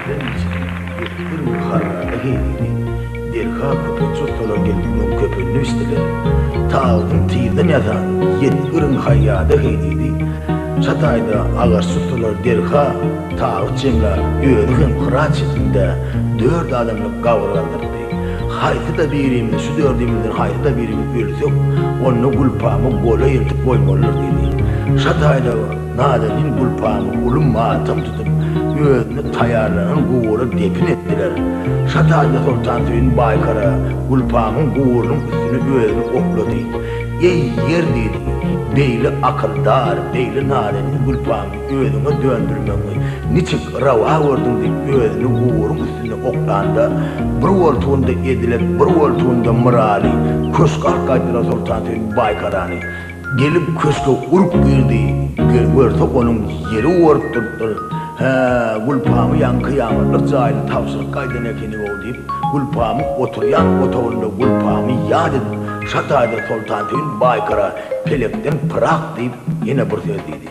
Sizden içsin, ýetgiriň harrada heý diýdi. Derha köpekçi ussalar gelip munuň köpenini biçdiler. Tabydyny tizden ýasaň, ýetgiriň haýýada heý diýdi. Çataýda agaççy ussalar derha tabyt jemläp, özi hem hyrat şeklinde dört adamlyk gabyr galdyrdy. Haýsy-da birimiz, şu dördümizden haýsy-da birimiz ölsek, onda Gülpamy gola eltip goýmalydyr diýdi. Şataýda Nazenin Gülpamy uly matam tutup, özüne taýýarlanan gubura depin etdiler. Şataýda Soltansöýün Baýkara Gülpamyň guburynyň üstüne özüni oklady. Eý, ýer diýdi, beýle akyldar, beýle nazenin Gülpamy özüňe döndürmegiňi niçik rawa gördüň diýip özüni guburyň üstünde oklanda, bir goltugynda Edilet, bir goltugynda Myraly köşge alyp gaýtdylar Soltansöýün Baýkarany. Gelip köşge urup girdi, görse onuň ýeri gugaryp durupdyr. Hä, Gülpamy ýaňky ýamanlyk jaýyny tabşyryp gaýdan ekeni-ow diýip, Gülpamyň oturýan otagynda Gülpamy ýat edip, şa taýda Soltansöýün Baýkara pelekden pyrak diýip, ýene bir söz diýdi.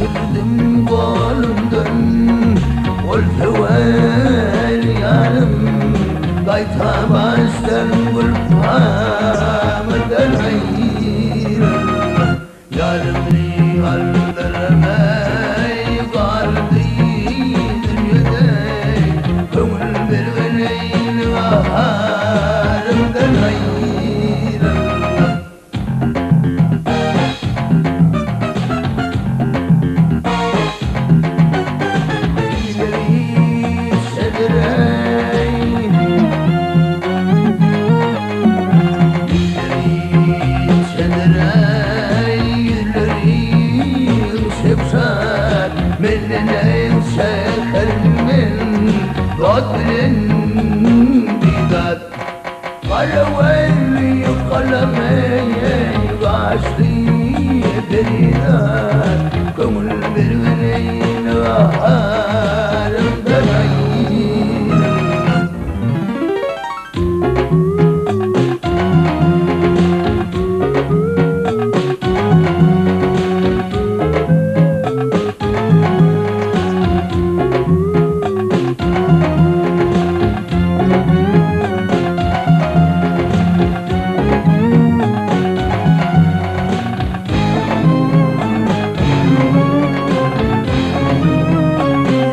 Ýitirdim golumdan ol söwer ýarym, Gaýta başdan gülpamydan aýryldym. Ýarymy aldyrmaý galdy dünýede, Köňül bergeneýin gaharymdan aýryldym. Gara gözli galamy gaşly perizat, Köňül bergin gaharymdan aýryldym.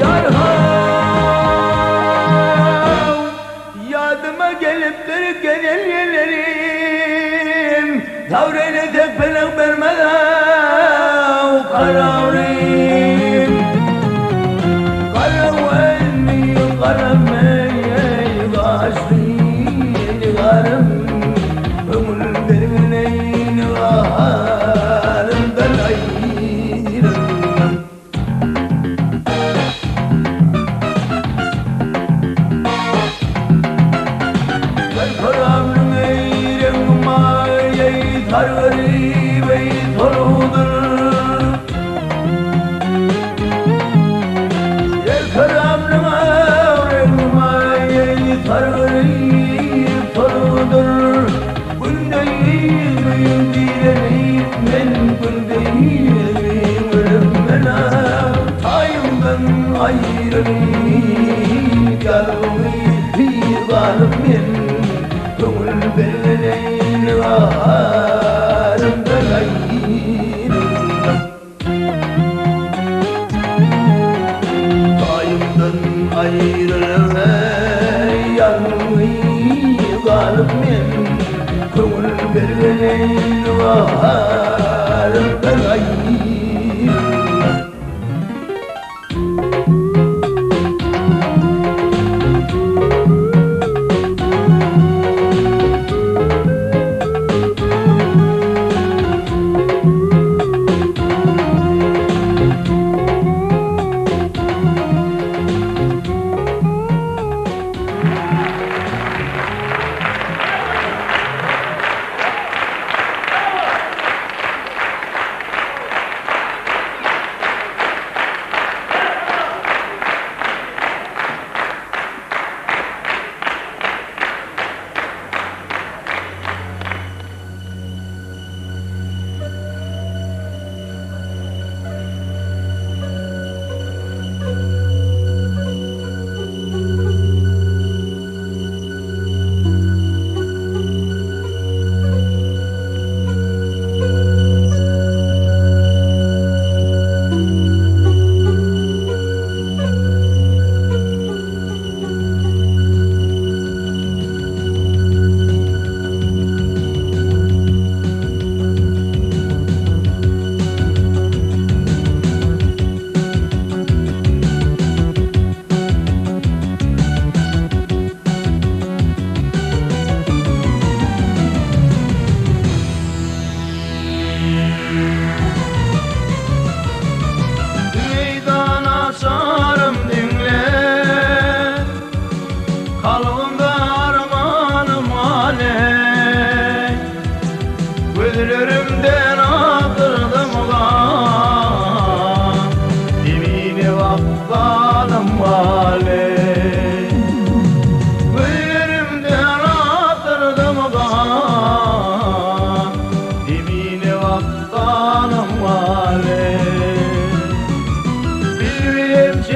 Darhaw ýadyma gelipdir gelen ýellerim, Sabr eýlesek pelek bermez-ow kararym. Gara gözli, gara meý gaşly nigarym, Köňül bergineýin gaharymdan aýryldym. Gel-karamlyň eý reňňi maý eý sary-garyp eý soludyr. Gel-karamlyň reňňi maý eý sary-garyp soludyr. Günde ýüzüň direnip men günde ýüzüň ölüm men-ä taýymdan aýrylyp ýalňyz galyp men köňül bergeneýin gaharymdan aýryldym. Taýymdan aýrylyp ýalňyz galyp men, Köňül bergeneýin gaharymdan aýryldym.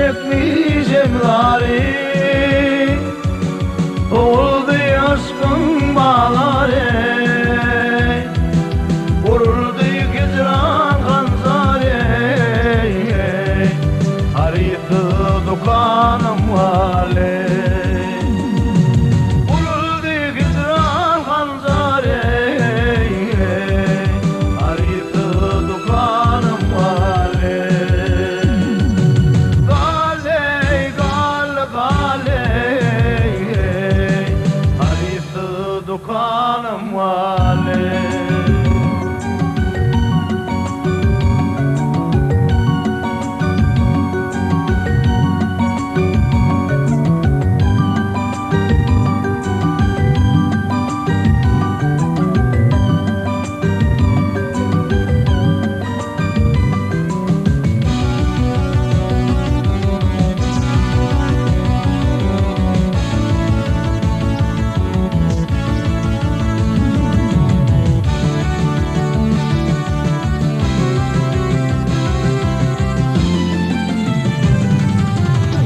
çekmişem zary. Sowuldy yşkyň balary. Uruldy hijran hanjary. Harytsyz dükanym galdy. Uruldy hijran hanjary. Harytsyz dükanym galdy. Gal eý, gal, gal eý, Harytsyz dükanym galdy.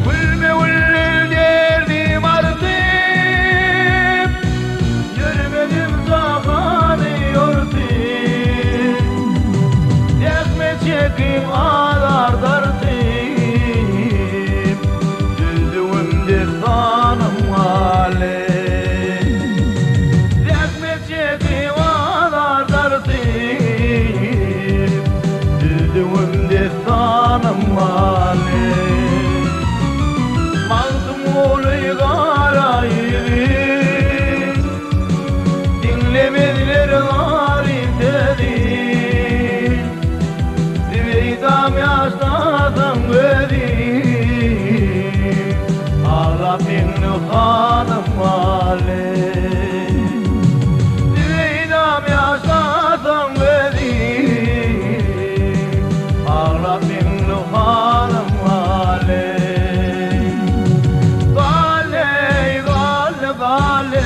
Gülme-gül derdim artyp, Ýörmedim jahany ýortyp. Zähmet çekip azar dartyp, Düzdügim dessanym galdy. Zähmet çekip azar dartyp, Düzdügim dessanym galdy. Magtymguly gara ýüzi, Diňlemezler garyp sözi. Zübeýdam ýaşlasaň gözi, Aglap Meňli hanym galdy. Zübeýdam ýaşlasaň gözi, Aglap Meňli hanym galdy. Gal eý, gal, gal eý,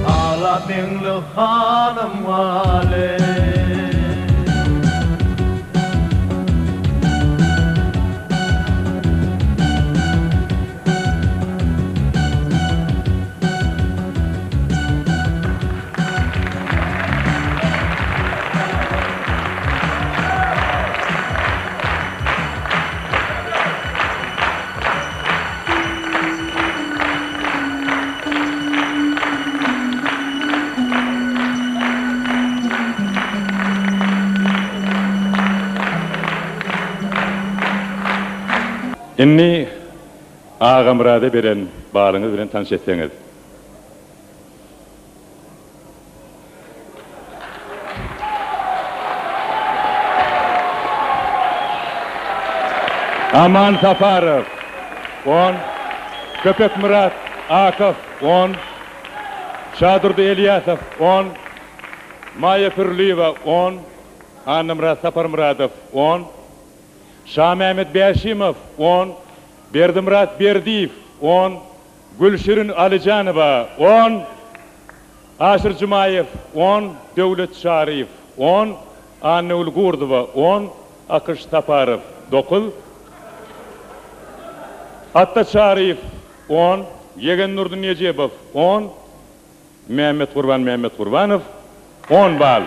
Aglap Meňli hanym galdy. Indi Agamyrada beren balyňyz bilen tanyş etseňiz. Aman Saparow, on, Köpekmyrat Akow, on, Şadurdy Elýasow, on, Maýa Pürliýewa, on, Annamyrat Saparmyradow, on, Şamämmet Bäşimow, on, Berdimyrat Berdiýew, on, Gülşirin Alyjanowa, on, Aşyr Jumaýew, on, Döwlet Çaryýew, on, Annagül Gurdowa, on, Akyş Saparow, dokuz, Atda Çaryýew, on, Ýegendurdy Nejebow, on, Mämmetgurban Mämmetgurbanow, on bal.